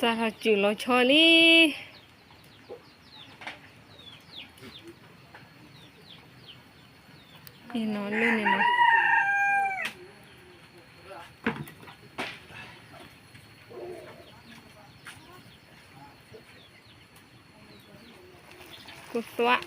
စးထီၣ်စူၢ်လီၤဆီလံ. အံၤနီၤ လၢန့ၣ်နီၤ ကိသွး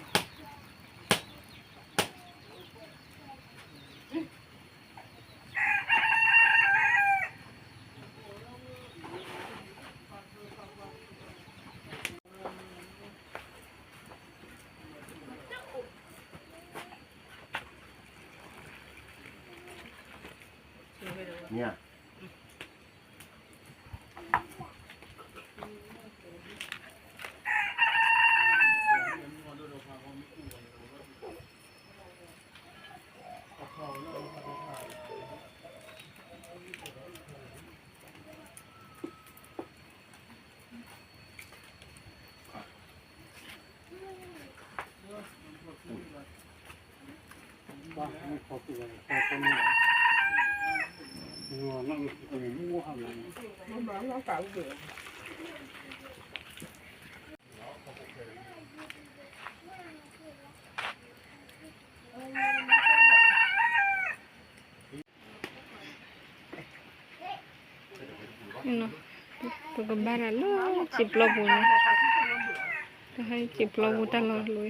ပကဘါတၢ်လၢစံာ်ပျီပူၤန့ၣ်, တၢ်ဟဲစံာ်ပျီပူၤတၢ်လီၢ်လီၤ.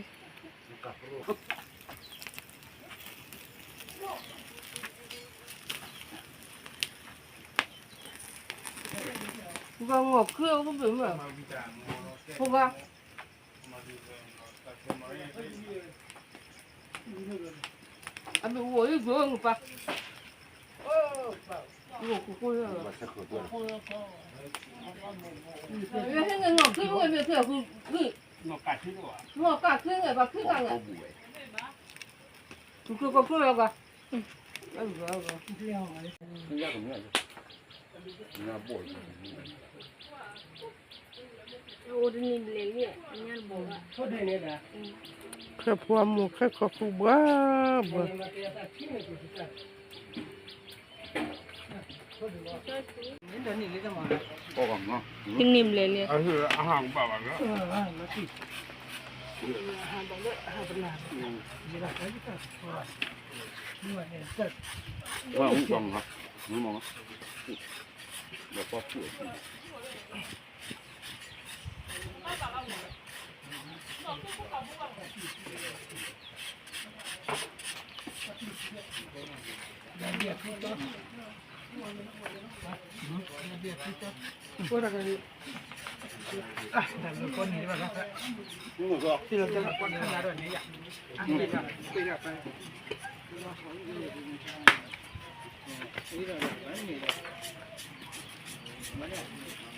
ပကငီၢ်ခုၣ်အိၣ်ဘၣ်မး, ပက အမ့ၢ်အိၣ်အံၤ ဂိၢ်ငပၢ်, အိၣ်ခိၣ်ခိၣ်လၢ, ဟဲငီၢ်ခုၣ်ဝဲမ့ၢ်ဖဲခုၣ်, ငီၢ်ကၣ်ခုၣ်န့ၣ် ပှၤခုၣ်ကၣ်န့ၣ်, ခုၣ်ခိၣ်ခိၣ်လၢက, ခဲဖိအမိၢ်ခဲခီဃုဘှါဘှါ, တနံၤဘျဲၣ်လံ, မၤဒၣ်, တမ့ၢ်နီၤ, တမ့ၢ်န့ၣ် ခိၣ်ထံၣ်လီၤတခါ, ခိၣ်ထံၣ်လီၤဒီးဒုးအီၤန့ၣ်,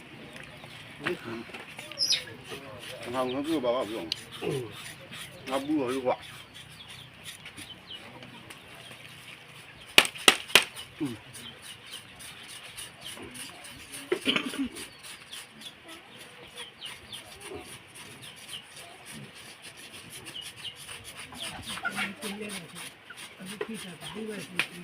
ခိၣ်ထံၣ်လီၤဒီး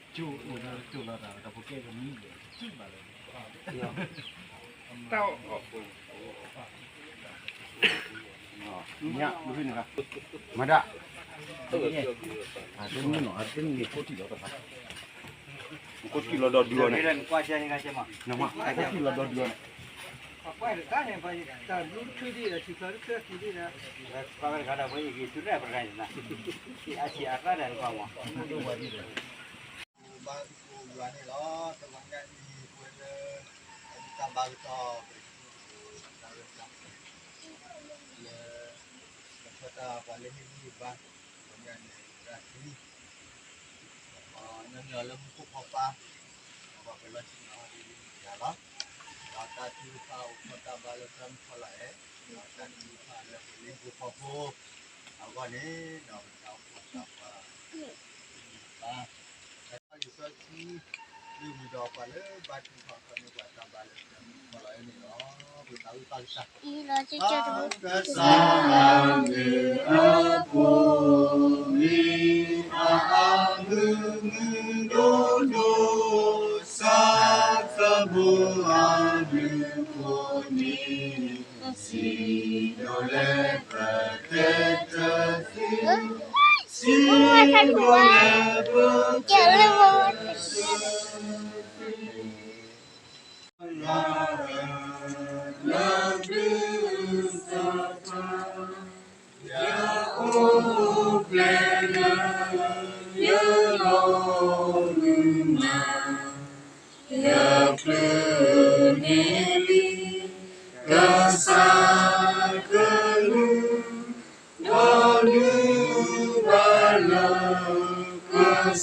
ဒုးအီၤန့ၣ်, ပှၤတဂၤဒီး ပှၤတဂၤဒီး ပှၤယက့ၤသုရဲၣ်ပရၤန့ၣ်, အဆံးအသၣ်ဒီးနကွၢ်မး, ဘါကီၢ်ယွၤန့ၣ်လီၤ. တဝီညါအံၤ ပဝဲလၢ တၢ်ဘါကတီၢ် ပကစၢ်လၢ ကထီၣ်တၢ်ပှၤလၢဟ့ၣ်ဂံၢ်ဟ့ၣ်ဘါ တဝီညါန့ၣ် ပတၢ်သံ ပှၤကညီလၢမူခိၣ်ဖီပာ် ပှၤပလီၢ်ဆ့ၣ်နီၤဟီၣ်ဒ်လံယၤလီၤ. ဒီးတၢ်ထုကဖၣ်အိၣ်ထီၣ်တၢ်ဘါလၢတၢ်မုၢ်ထီၣ်လီၤအဲၣ် ဒီးတၢ်ထုကဖၣ်လၢပလၢဟံၣ်ဖိဃီဖိ အဂီၢ်န့ၣ် ဒီးပတၢ်အိၣ်ဖှိၣ်သးပှၢ် ပၢ် တၢ်လံာ်စီဆှံ ဒီးပှၤလၢဘါထုကဖၣ်န့ၣ် ပှၤတၢ်ဘါလၢပတၢ်မုၢ်ကီၢ်လီၤန့ၣ်လီၤ. ပသးဝံၣ်ပၢ်ကစၢ်, ပကစၢ်အမုၢ်အဘိန့ၣ် အအမုၢ်မုၢ်ဒိၣ်ဒိၣ် စးသဘိအဘျုးဖိန့ၣ် စံၣ်ညီၣ်လၢပကဲတသ့, စံၣ်ညီၣ်လၢပကဲတသ့ လၢဘျုးသးပှၢ် ယအိၣ်ဖျဲၣ်လၢ ယလီၤမုၢ်မး ယချုးန့ၢ်လံ ကစၢ်ကလုၢ် ဒီးလုၢ်ဘၣ်လၢက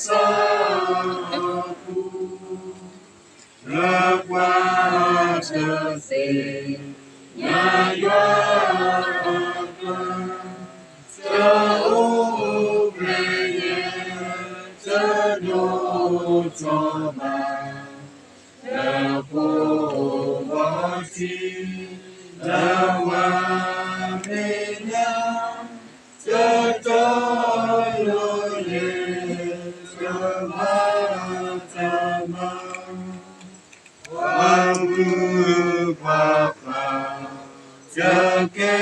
စၢ်အပူၤ လၢပှၤတသ့ၣ်ညါယွၤအပျၢ် တအိၣ်ဖျဲၣ်ယဲ တဒိၣ်ထီၣ်ဘၣ် လၢဖိဝီၤထံ လၢဝၤမ့ၢ်ညါ တတီလီၤယဲ တဘၣ်တၢ်မၤ ပှၤမုၣ်ပှၤပၢ် တကဲ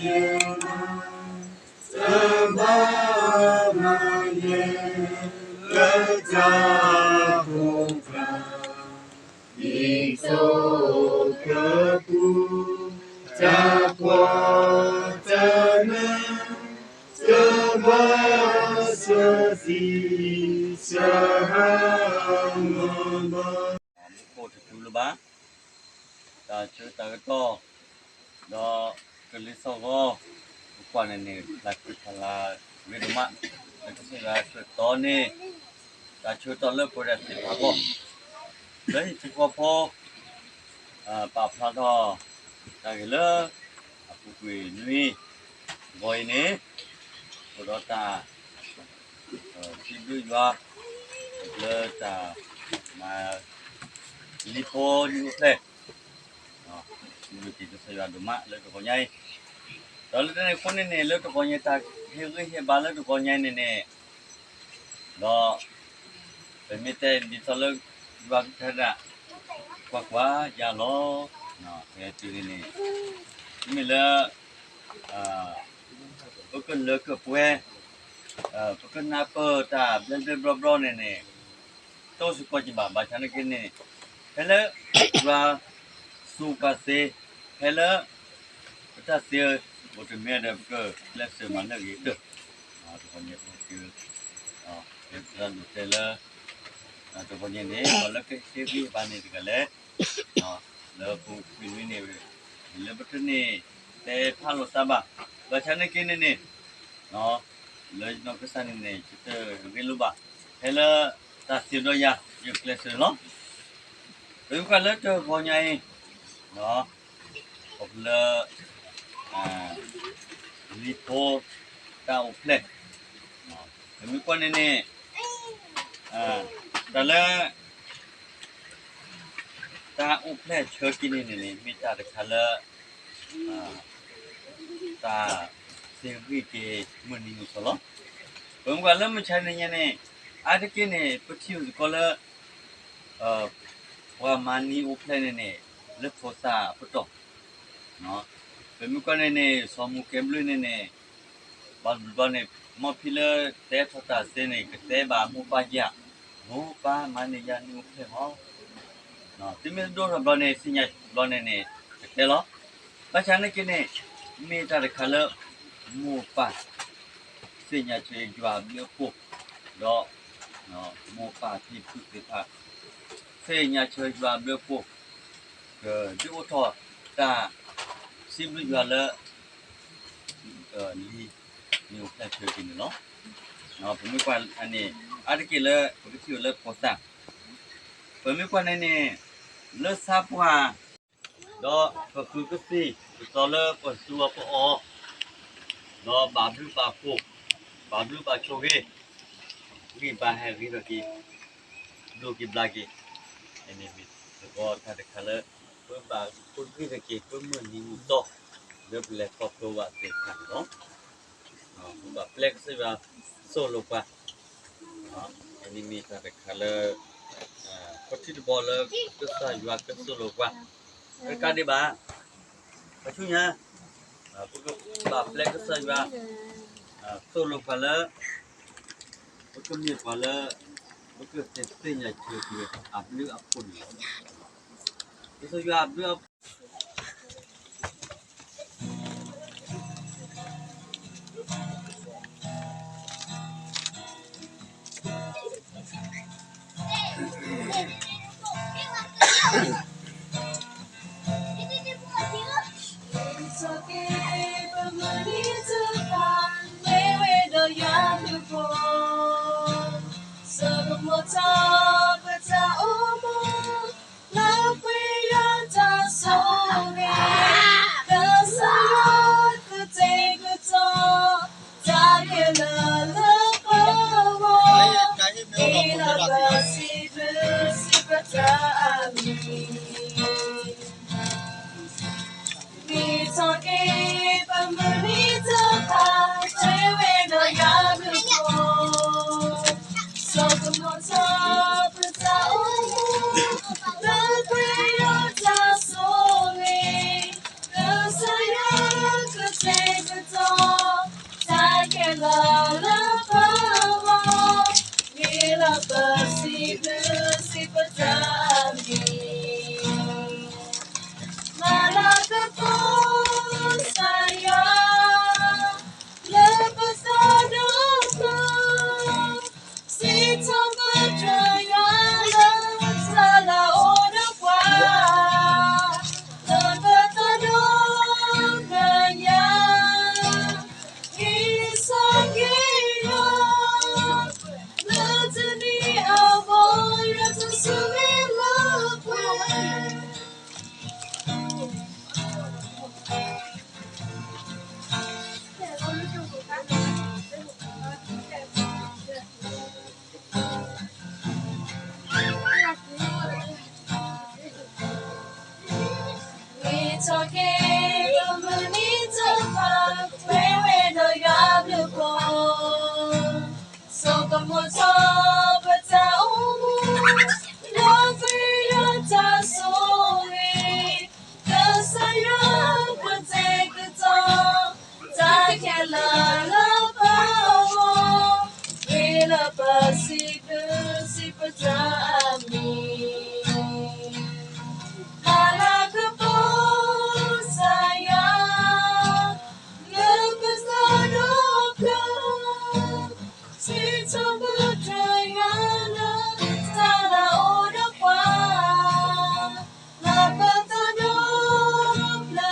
ယဲမး တဘၣ်မၤယဲ လၢတၢ်ဖိကျါ ဒ်သိးကပူၤ တၢ်ကွၢ်တၢ်နၢ တဘၣ်စၢၤသံ စၢၤဟါမၢ်ဘၣ် မူခိၣ်တတူၢ်လၢၤဘၣ် တၢ်ဆၢတၢ်ကတီၢ် ဒီးကလံၤသီၣ်ဂီၤ ပကွၢ်န့ၣ်န့ၣ် ဖျါခုဖျါလၤဂ့ၤဒိၣ်မး လၢကစၢ်ယွၤဆၢကတီၢ်န့ၣ် တၢ်ဆၢကတီၢ်လၢပဝဲဒၣ်သ့ၣ်တဖၣ်အဂီၢ် လၢဟံၣ်ဖိဃီဖိ ပာ်ဖျါထီၣ် တၢ်ဂ့ၢ်လၢ အပူၤကွံာ်နွံ ဂီၤအံၤန့ၣ် အိၣ်ဒီးတၢ် စံးဘျုးယွၤ လၢတၢ်မၤ လံာ်ဖိလံာ်အိၣ်ဖျဲၣ် စံးဘျုးက့ၤကစၢ်ယွၤဒိၣ်မးလၢတဂီၤညါအံၤ ဒီးလၢတၢ်န့ၣ်အဃိန့ၣ်န့ၣ် လၢတဂီၤညါတၢ်ဟ့ၣ်ဂံၢ်ဟ့ၣ်ဘါလၢတဂီၤညါအံၤန့ၣ်န့ၣ် ဒီး ပမ့ၢ်တဲဒ်သိးလၢ ယွၤကထါဒၣ် ကွၢ်ကွၢ်ယၤလီၤ ဖဲတုၤန့ၣ်န့ၣ် မ့ၢ်လၢ ပကလၢကပှဲၤ ပကနၢ်ပၢၢ်တၢ်ဘျဲဘျဲဘျီဘျီန့ၣ်န့ၣ် တအိၣ်စ့ၢ်ကီးကဘၣ် ဘၣ်ဆၣ်နာ်က့န့ၣ် ဖဲလၢ ယွၤ စူးပှၤသ့ ဖဲလၢ ပတၢ်သ့ အိၣ်တမံၤဒီး ပကကျဲးစၢးမၤနၢၤဂ့ၤကတၢၢ် တဂီၤညါပက လၢတၢ်ဒိးတဲလၢ တဂီၤညါန့ၣ် ပှၤလၢကဟ့ၣ်ဂံၢ်ဟ့ၣ်ဘါန့ၣ်တဂၤလဲၣ် လၢပူၤကွံာ်နွံန့ၣ် လၢပတန့ၢ်တဲဖးလိာ်သးဘၣ် ဘၣ်ဆၣ်နာ်က့န့ၣ်န့ၣ် လၢယနီၢ်ကစၢ်န့ၣ်န့ၣ် ယတဂ့ၤလိာ်ဘၣ် ဖဲလၢ တၢ်သ့ဒီးယၤ ယကျဲးစၢးလီၤ ပမ့ၢ်ကွၢ်လၢတဂီၤညါအံၤ ခီဖျိလၢ လံာ်ဖိ တၢ်အိၣ်ဖျဲၣ် ပမ့ၢ်ကွၢ်န့ၣ်န့ၣ် တၢ်လၢ တၢ်အိၣ်ဖျဲၣ်ဆၢက့ၤန့ၣ်န့ၣ်န့ၣ် မ့ၢ်တၢ်တခါလၢ တၢ်သ့ဂံၢ်က့ၤမုၢ်နံၤမုၢ်သီလီၤ. ပမ့ၢ်ကွၢ်လၢမုၢ်ဆါန့ၣ်ညါန့ၣ် အါတက့ၢ်န့ၣ် ပထံၣ်စ့ၢ်ကီးလၢ ပှၤမၤနံၤအိၣ်ဖျဲၣ်န့ၣ်န့ၣ် လၢဖိသၣ်အပတီၢ် ပမ့ၢ်ကွၢ်န့ၣ်န့ၣ် စီၤမူၤကဲဘျုးန့ၣ်န့ၣ် ဘၣ်ဘျီန့ၣ် မ်ဖံလၢတဲထီၣ်တၢ်သ့န့ၣ် ကတဲဘၣ်မိၢ်ပၢ်ယၤ, မိၢ်ပၢ်မၤန့ၢ်ယၤနံၤအိၣ်ဖျဲၣ်မး, သုမ့ၢ်ဒိၣ်ထီၣ်ဘျီန့ၣ် သ့ၣ်ညါဘျီန့ၣ်န့ၣ် ကတဲလီၤ. ဘၣ်ဆၣ်နာ်က့န့ၣ် မ့ၢ်တၢ်တခါလၢ မိၢ်ပၢ် သ့ၣ်ညါဆၢယွၤအဘျုးအဖှိၣ်, ဒီး မိၢ်ပၢ်ဖံဖုသ့ၣ်တဖၣ် သ့ၣ်ညါဆၢယွၤအဘျုးအဖှိၣ်, ကဒုးအိၣ်ထီၣ်တၢ်စံးဘျုးယွၤလၢ လံာ်နံၤအိၣ်ဖျဲၣ်ဆၢက့ၤန့ၣ်လီၤ. ပမ့ၢ်ကွၢ်န့ၣ် အါတက့ၢ်လၢပကထံၣ်အီၤလၢဖိသၣ်, ပမ့ၢ်ကွၢ်န့ၣ်န့ၣ် လၢဆါပှၢ် ဒီးပဃုကသံၣ် ဒ်သိးလၢပသူအီၤပအီၣ်, ဒီးဘၣ်ဘျုးဘၣ်ဖှိၣ်, ဘၣ်ဘျုးဘၣ်ဆိၣ်ဂ့ၤ, ဂံၢ်ဘါဟဲဂ့ၤထီၣ်က့ၤ, ဒိၣ်က့ၤဘျါက့ၤ, အန့ၣ်မ့ၢ်သဝီတၢ်တခါလၢ ပဘၣ်ကိးဂံၢ်က့ၤ ပမုၢ်နံၤမုၢ်သီ လၢပလဲၤခီဖျိဘၣ်သ့ၣ်တဖၣ်န့ၣ်လီၤ. ပဘၣ်ပျဲကစၢ်ယွၤသိၣ်လိပှၤ, အန့ၣ်မ့ၢ်တၢ်တခါလၢ ခီထံတဘီလၢ ကစၢ်ယွၤကသိၣ်လိပှၤ, တကးဒံးဘၣ် ပဆူညါ ပကဘၣ်ပျဲကစၢ်ယွၤ သိၣ်လိပှၤလၢ ပကမ့ၢ်ပှၤလၢ ပကသ့ၣ်ညါဆၢက့ၤအဘျုးအဖှိၣ်န့ၣ်လီၤ. ကစၢ်ယွၤအဘျုးအဖှိၣ် ဆိကမိၣ်ထီၣ် ပတၢ်အိၣ်မူ လၢပှဲၤဒီးတၢ်ဆိၣ်ဂ့ၤ, ကစၢ်ယွၤကတဲာ်ကတီၤ တၢ်ခဲလၢာ်လၢပဂီၢ်, မ့ၢ်လၢပစံးဘျုးစံးပတြၢၤအမံၤ မ့ၢ်ထီၣ်က့ၤ ပမုၢ်နံၤတဖၣ် ပှဲၤဝဲဒီးယွၤဘျုးဖှိၣ်, ဆိကမိၣ်ထီၣ် ပတၢ်အိၣ်မူ လၢပှဲၤဒီးတၢ်ဆိၣ်ဂ့ၤ, ကစၢ်ယွၤကတဲာ်ကတီၤ တၢ်ခဲလၢာ်လၢပဂီၢ်, မ့ၢ်လၢပစံးဘျုးစံးပတြၢၤအမံၤ မၤလၤကပီၤကစၢ်ယွၤ လၢပသးဒီဖျၢၣ်, စံးထီၣ်ပတြၢၤယွၤလၢတၢ်လၢအအိၣ်ဒီးပှၤ, လၢပသးဒီဖျၢၣ်ညါ ဟ့ၣ်ဆၢက့ၤယွၤ လၢတနံၤအဂီၢ် ယွၤတၢ်ဆိၣ်ဂ့ၤလၢပှဲၤ မ့ၢ်ထီၣ်က့ၤ ပမုၢ်နံၤတဖၣ် ပှဲၤဝဲဒီးယွၤဘျုးဖှိၣ်, ဆိကမိၣ်ထီၣ်ပတၢ်အိၣ်မူ လၢပှဲၤဒီးတၢ်ဆိၣ်ဂ့ၤ, ကစၢ်ယွၤကတဲာ်ကတီၤ တၢ်ခဲလၢာ်လၢပဂီၢ်, မ့ၢ်လၢပစံးဘျုးစံးပတြၢၤအမံၤ မၤလၤကပီၤကစၢ်ယွၤ လၢပသးဒီဖျၢၣ်, စံးထီၣ်ပတြၢၤယွၤလၢတၢ်လၢအအိၣ်ဒီးပှၤ, လၢပ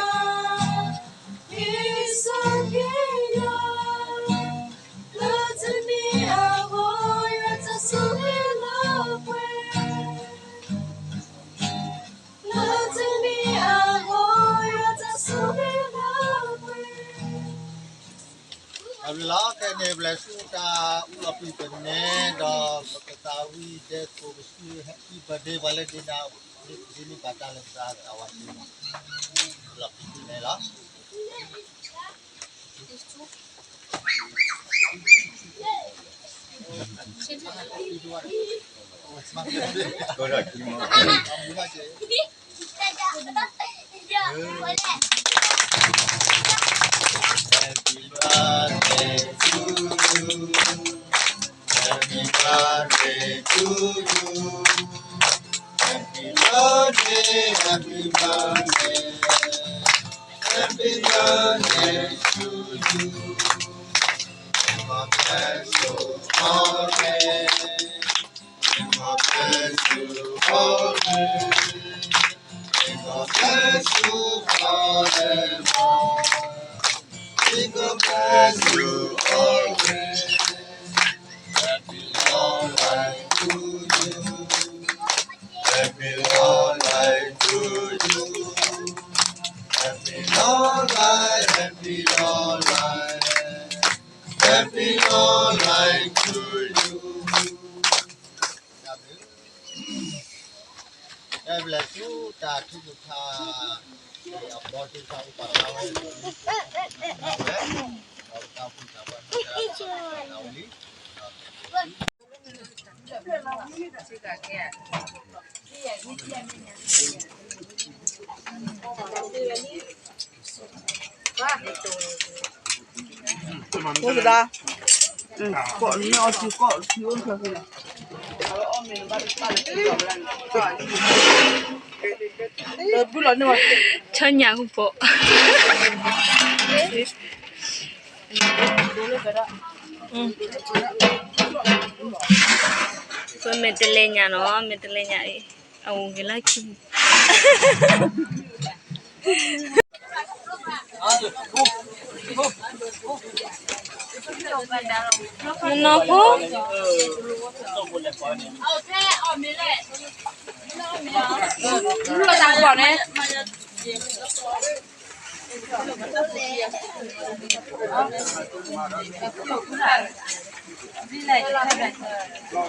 သးဒီဖျၢၣ်ညါ ဟ့ၣ်ဆၢက့ၤယွၤ လၢတနံၤအဂီၢ် ယွၤတၢ်ဆိၣ်ဂ့ၤလၢပှဲၤ, လၢတနံၤအဂီၢ် ယွၤတၢ်ဆိၣ်ဂ့ၤလၢပှဲၤ. အဝံၤလီၤ ခဲအံၤန့ၣ် ပလဲၤဆူတၢ်အူလီၤပံာ်ပနဲ ဒီးပကသးဝံၣ်ဒဲကိးပစု Happy birthday ပှၤလၢဒ့နၤ ဒ့နံၣ်ဘၣ်တၢ်လၢပသးအဝဲသ့ၣ် အူလီၤပံာ်ပနဲလီၤ. ဘျဲၣ်ဆူတၢ်ထုကဖၣ် အဘီတၢ်အိၣ်ပာ်ကဝဲ ဝဲ ဒီးတၢ်ဖုၣ်တၢ်ဘီ ကဒၣ် ကိးနမ့ၢ်အီထံကိးထံအိၣ်ဖျဲၣ်ဖဲလဲၣ် ဆီညၣ်ကပိာ် ပမ့ၢ်တလဲၤညၣ်နီၤ မ့ၢ်တလဲၤညၣ်အံၤ အအိၣ်ဂ့ၤလၢခံ မနီၤဖိ လီၤတၢ်ကပီၤန့ၣ်